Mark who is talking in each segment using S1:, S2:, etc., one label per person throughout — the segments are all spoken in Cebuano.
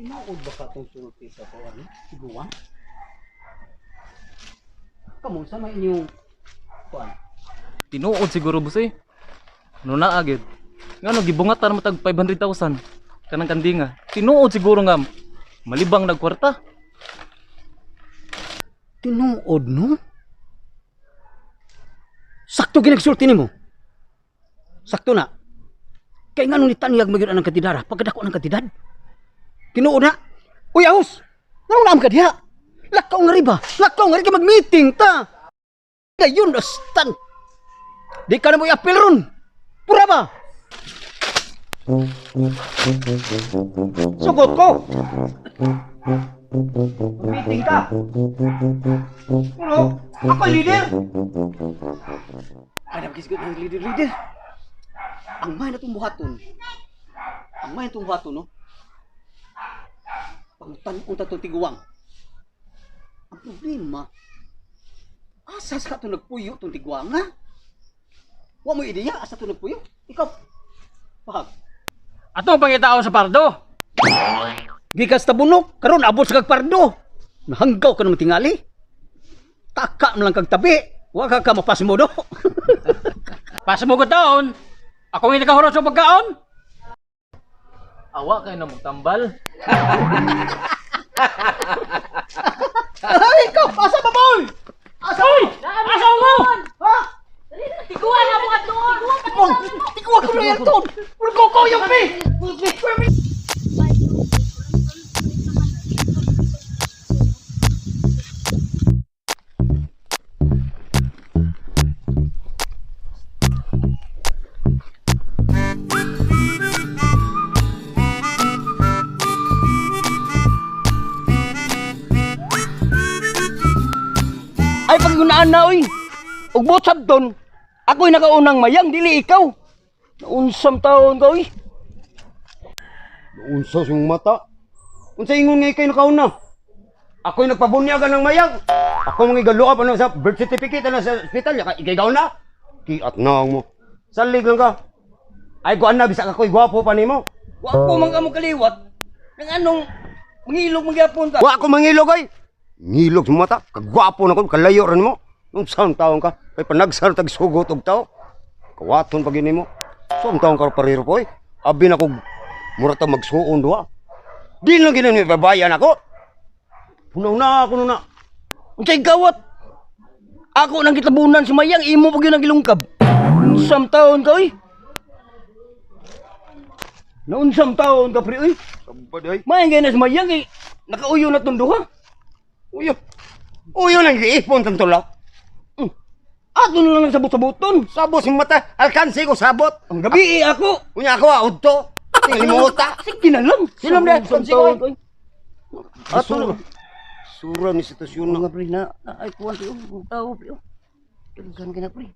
S1: Tinuod ba ka itong sulti sa kuan? Tiguan? Kamo sa may inyong kuan?
S2: Tinuod siguro, boss eh. Ano na agad? Ngano gibungatan mo tag 500,000 kanang kandinga. Tinuod siguro nga malibang nagkwarta.
S1: Tinuod, no? Sakto ginagsulti nimo. Sakto na. Kay ngano ni tanyag magyud ang kantidara pagkadako ng kantidad? Tinuod na. Uy, ahos! Ngano naam ka diha? Lakaw nga riba. Lakaw nga riba mag-meeting ta. Gayon astan. Di ka na mo i-appeal ron. Pura ba? Sugot ko. Meeting ka. Ano? Ako leader. Ay, nabigis ko ng leader, leader. Ang may natong buhaton. Ang may natong buhaton, no? Pangutan-unta itong tiguang. Ang problema, asas ka itong nagpuyo itong tiguang, ha? Wa mo ideya, asa itong nagpuyo? Ikaw, pahag.
S3: Atong pangitaon sa pardo.
S1: Gikas tabunok, karon abot sa kag pardo. Nahanggaw ka naman tingali. Taka man lang kag tabi. Wa ka ka mapasmodo.
S3: Pasa mo ko taon. Ako ang nakahurot sa pagkaon.
S2: Awa kay na magtambal.
S1: Ay, ikaw, asa ba boy? Asa?
S3: Uy! Asa mo?
S1: Ha?
S4: Tiguan na mo doon.
S1: Tiguan, tiguan ko na yan ton. Ko ko yung pi.
S3: Ay paggunaan na oy. Ug butsab ton. Ako'y nakaunang mayang dili ikaw. Unsam taon ka oy.
S5: Unsa sa imong mata? Unsa ingon nga ikay nakauna? Ako'y nagpabunyagan ng mayang. Ako mga igaluap ano sa birth certificate ano sa ospital ya ikay gauna. Kiat na mo. Salig lang ka. Ay kuan na bisag ako'y gwapo pa nimo.
S3: Wa ko man kamo kaliwat. Nang anong mangilog magyapon ka.
S5: Wa ako mangilog ay. Ngilog sa mata, kagwapo na ko, kalayo rin mo. Unsa ang taon ka? Kay panagsar tag sugot og tao. Kawaton pag nimo. So ang taon ka pariro ko ay. Abi na ko mura ta magsuon duha. Di lang gini ni babayan ako. Punaw na ako na.
S3: Unsay gawat? Ako nang gitabunan si Mayang imo pag yun ang gilungkab. Unsam taon ka oy. Naunsam taon ka pre oy.
S5: Sabad ay.
S3: Mayang gay na si Mayang kay nakauyo na tong duha.
S5: Uyo. Uyo nang giipon tang tulak.
S3: Ato na lang sabot-saboton.
S5: Sabot sing mata, alkansi ko sabot.
S3: Ang gabi eh, ako.
S5: Unya ako ah, udto. Tingalimuta.
S3: Sige na lang.
S5: Silom na,
S3: Unsam
S5: alkansi ko,
S3: taon ka, oy. Ato na.
S5: Sura ni sitwasyon na.
S3: Mga pre na ay kuwan pre oh, tao pre. oh. Daghan ka na pre.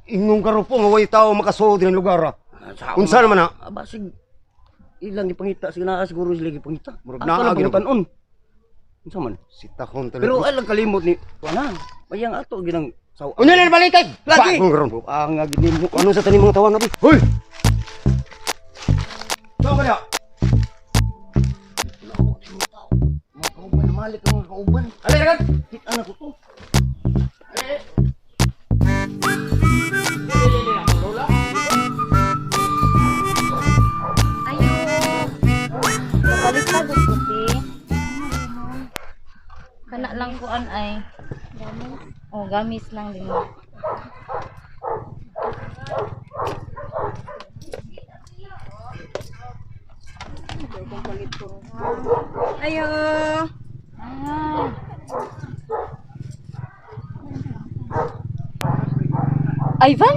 S5: Ingong karupo nga way tao makasuod ng lugar. Ah. Unsa naman na?
S3: Ah, basig ilang gipangita sige naa siguro sila gipangita.
S5: Murag
S3: Ato
S5: naa
S3: lang
S5: gyud.
S3: pangutan-on. Unsa man?
S5: Sitahon talaga.
S3: Pero ay lang kalimot ni wala. Mayang ato ginang saw.
S5: Unya na balikay.
S3: Lagi.
S5: Bagong karon.
S3: Ang gini mo.
S5: Ano sa tanim mga tawan abi? Hoy. Tao ka diha.
S3: Mga kauban malik ang mga kauban.
S5: Ali dagan.
S3: Kita na ko to.
S4: Ayo. Balik na gud ko ti. Kana lang kuan ay. Gamis. Oh, gamis lang din mo.
S6: Ayo.
S4: Ah. Ivan?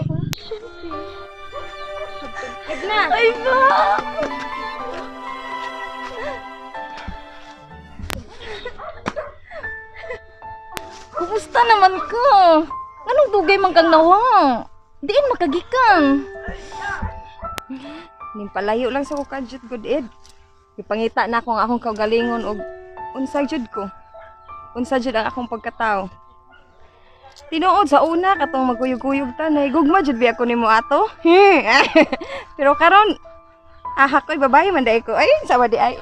S4: Na. Ivan! Kumusta naman ka? Anong dugay man kang nawa? Diin makagikan.
S6: Nimpalayo lang sa ko kadyot good ed. Gipangita na ako ang akong kaugalingon og unsa jud ko. Unsa jud ang akong pagkatao. Tinuod sa una katong magkuyog-kuyog ta nay gugma jud biya ko nimo ato. Pero karon Ahak ko'y babae man dai ko. Ay, sama di ay.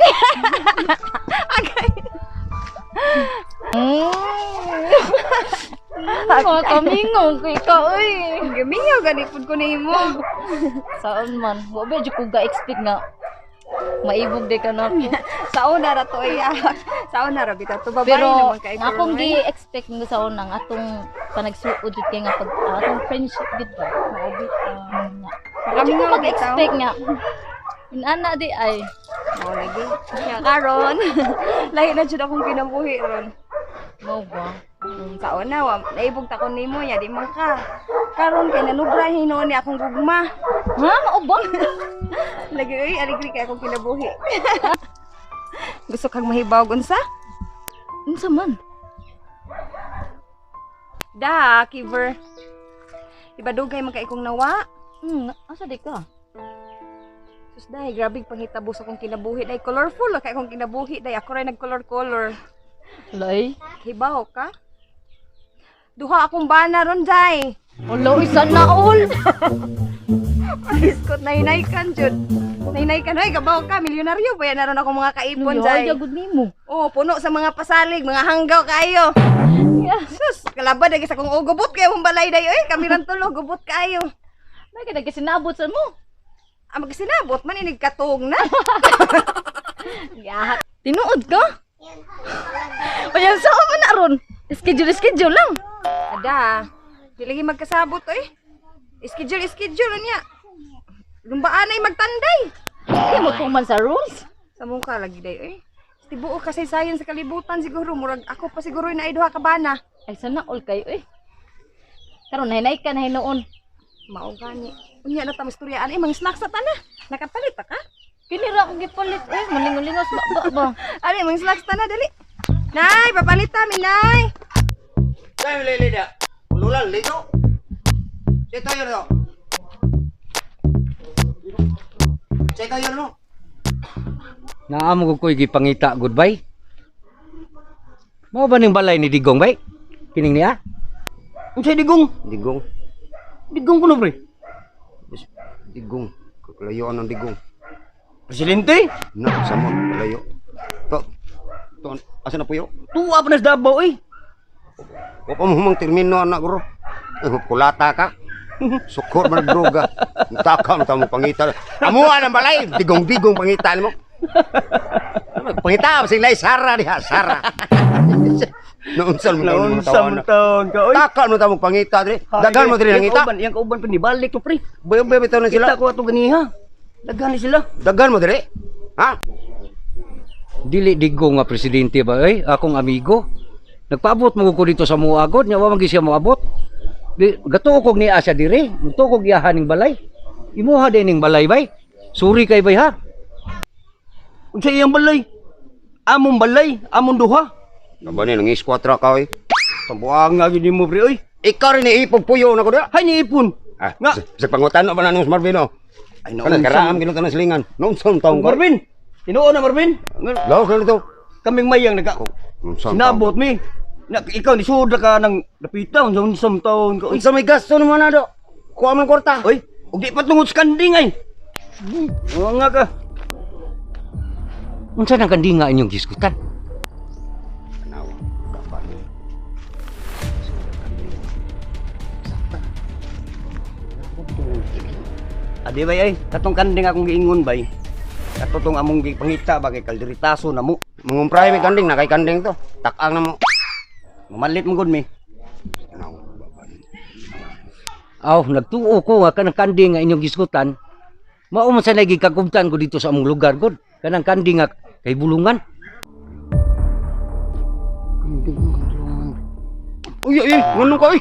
S6: Agay.
S4: Mga kamingaw kay ka oy.
S6: Gamingaw gani pud ko nimo.
S4: Saan man, wa ba jud ko ga-expect nga maibog di ka na ako.
S6: Sa una ra to ay ahak. Sa una ra bitaw to babae
S4: Pero
S6: naman kay
S4: ang akong gi-expect nga sa unang atong panagsuod jud kay nga pag atong friendship gid ba.
S6: Mao bitaw.
S4: Kami
S6: Makamingaw
S4: ko mag-expect nga. Inana di ay.
S6: Mao lagi. Nya karon. Lahi na jud akong kinabuhi ron.
S4: Mao ba?
S6: Sa una wa naibog ta ko nimo nya di man ka. Karon kay nanubra hinuon ni akong gugma.
S4: Ha, mao ba?
S6: Lagi oy, aligri kay akong kinabuhi. Gusto kang mahibaw unsa?
S4: Unsa man?
S6: Da, Kiver. Ibadugay man kay akong nawa.
S4: Asa di ka?
S6: Sus dai, grabe panghitabo sa akong kinabuhi dai. Colorful kay akong kinabuhi dai. Ako ray nag-color-color.
S4: Lay.
S6: Hibaw ka? Duha akong bana ron dai.
S4: Wala, isa na all.
S6: Iskot nahinay kan jud. Nahinay kan oy, kabaw ka, milyonaryo ba yan naron akong mga kaipon
S4: Ay,
S6: dai.
S4: jagod nimo.
S6: Oh, puno sa mga pasalig, mga hanggaw kayo. Sus, kalabad lagi sa kong gubot kayo mong balay day oy, kami ran tulo gubot kayo.
S4: May kada sinabot sa mo.
S6: Ah, magsinabot man inig katong na.
S4: Tinuod ka? O yan, saan man na ron? Schedule, schedule lang.
S6: Ada, di lagi magkasabot oy. Schedule, schedule niya. Lumbaan ay magtanday.
S4: Hindi mo tuman sa rules.
S6: Sa mukha lagi day oy. Tibuok kasaysayan sa kalibutan siguro murag ako pa siguro na duha ka bana.
S4: Ay, sana all kayo eh. Karon nahinay ka na hinuon.
S6: Mao gani. Unya na ta mastoryaan ay mang snacks sa tana. Nakapalit pa ka?
S4: Kini ra akong gipalit eh. Malingo-lingos ba ba ba.
S6: Ali mang snacks tana dali. Nay, papalit ta mi nay.
S5: Tayo lele da. Ululan ligo. Say tayo na. Say tayo no.
S1: Naamo ko ko'y gipangita goodbye. Mao ba ning balay ni Digong bay? Kining niya?
S3: Unsay digong?
S5: Digong.
S3: Digong kuno pre.
S5: Digong. Kalayuan ng digong.
S3: Presidente,
S5: Na, sama. Kalayo. To. To, asa na puyo?
S3: tuwa pa na sa Davao eh.
S5: Wa pa mo humang termino anak guro. Eh, kulata ka. Sukor man droga. Taka mo tamo pangita. Amuha ng balay, digong-digong pangita nimo. Pangita sila Sara diha, Sara. Naunsan mo taon
S3: Naunsa mo taon ka oy.
S5: Taka mo tamo pangita diri. Daghan mo diri nangita.
S3: Yang kauban pa nibalik to pre.
S5: Bayo-bayo bitaw na sila.
S3: Kita ko ato ganiha. Daghan ni sila.
S5: Daghan mo diri. Ha?
S1: Dili Digong nga presidente ba eh, akong amigo. Nagpaabot mo ko dito sa muagod, nya wa man gyud siya moabot. Di gatuo kog niya siya diri, mutuo kog iyahan ning balay. Imuha din ning balay bay. Suri kay bay ha.
S3: Unsa iyang balay? Among balay, among duha.
S5: Naba ni nang iskwatra ka oy.
S3: Tambuang nga gid nimo pre oy.
S5: Ikaw rin iipog puyo na ko da.
S3: Hay ni ipon.
S5: Ah,
S3: Nga.
S5: sa pangutan ba na nung Marvin oh.
S3: Ay
S5: Kana karaam ginutan ng silingan. Naunsan taon ka?
S3: Marvin. Tinuon na Marvin.
S5: Laos na dito.
S3: Kaming mayang naga.
S5: Unsa
S3: Sinabot mi. Na, ikaw ni sudra ka ng napita unsa unsam taon ka. Oy,
S5: Unsa may gasto naman na do? Kuha man kwarta.
S3: oy, ug di patungod sa kanding ay. Oo nga ka.
S1: Unsa nang kandinga inyong gisgutan?
S5: Tanawa, kapan.
S3: Adi bay ay, katong kanding akong giingon bay. Kato tong among gipangita ba kay kalderitaso na mo.
S5: Mangumprahe may kanding na kay kanding to. Takang na mo.
S3: Mamalit mo gud mi.
S5: Tanawa, baban.
S1: Aw, nagtuo ko nga kanang kanding nga inyong gisgutan. Mao man sa nagikagubtan ko dito sa among lugar god. Kanang kanding nga kay bulungan.
S5: Kanding kanding. Uy, uy, nganong ka uy?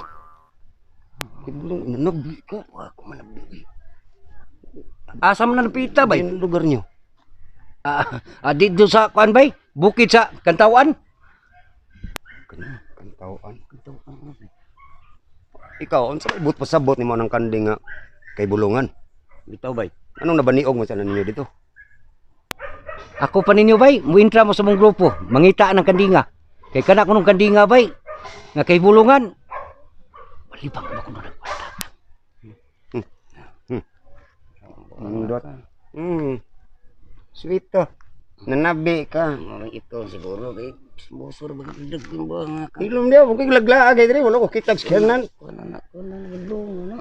S5: Kanding nanabi ka. Ako man nabi.
S3: Asa man na napita bay?
S5: Ang lugar niyo.
S1: Dito sa kuan bay, bukid sa Kantawan.
S5: Kantawaan, kantawaan. Ikaw, unsa may but pasabot nimo ng kanding nga kay bulungan?
S3: Bitaw bay.
S5: Anong nabaniog mo sa ninyo dito?
S1: Ako pa ninyo bay, muintra mo sa mong grupo, mangita ng kandinga. Kay kana ko nung kandinga bay, nga kay bulungan. Malibang ba ko nung nagkwarta?
S5: Nindot. Sweet to. Nanabi ka.
S1: Mga ito siguro kay busor ba dag ba nga
S5: Ilom niya, huwag kang laglaag ay diri, wala ko kitag sa na.
S1: kuno na kuno na gidlong na.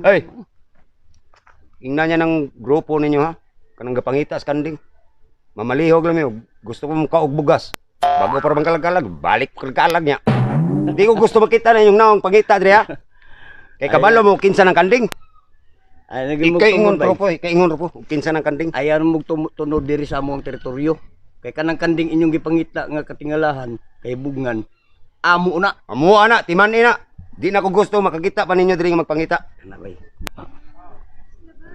S5: Ay. Ingnan niya ng grupo ninyo ha. Kanang gapangita sa kanding. Mamalihog lang yun. Gusto ko muka og bugas. Bago para bang kalag-kalag, balik kalag niya. Di ko gusto makita na yung naong pangita diri ha. Kay kabalo mo kinsa ng kanding.
S3: Ay
S5: Ikay ingon pro po, ikay ingon pro po, kinsa ng kanding.
S3: Ayaw mo tunod diri sa among teritoryo. Kay kanang kanding inyong gipangita nga katingalahan kay bugngan. Amo na.
S5: Amuha na, timan na. Di na ko gusto makakita pa ninyo diri nga magpangita.
S3: Ana bay.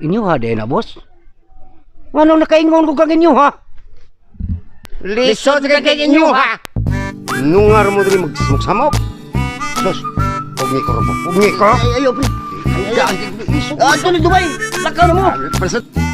S1: Inyo ha day na boss. Nganong nakaingon ko kang inyo ha?
S5: Lisod ka kay inyo ha. Nungar mo diri magsamok. Dos. Pugni ko ro po. Pugni ko.
S3: Ay ayo pre.
S5: Ay, ay,
S3: Ah, ni Dubai. Lakaw na mo.
S5: ay,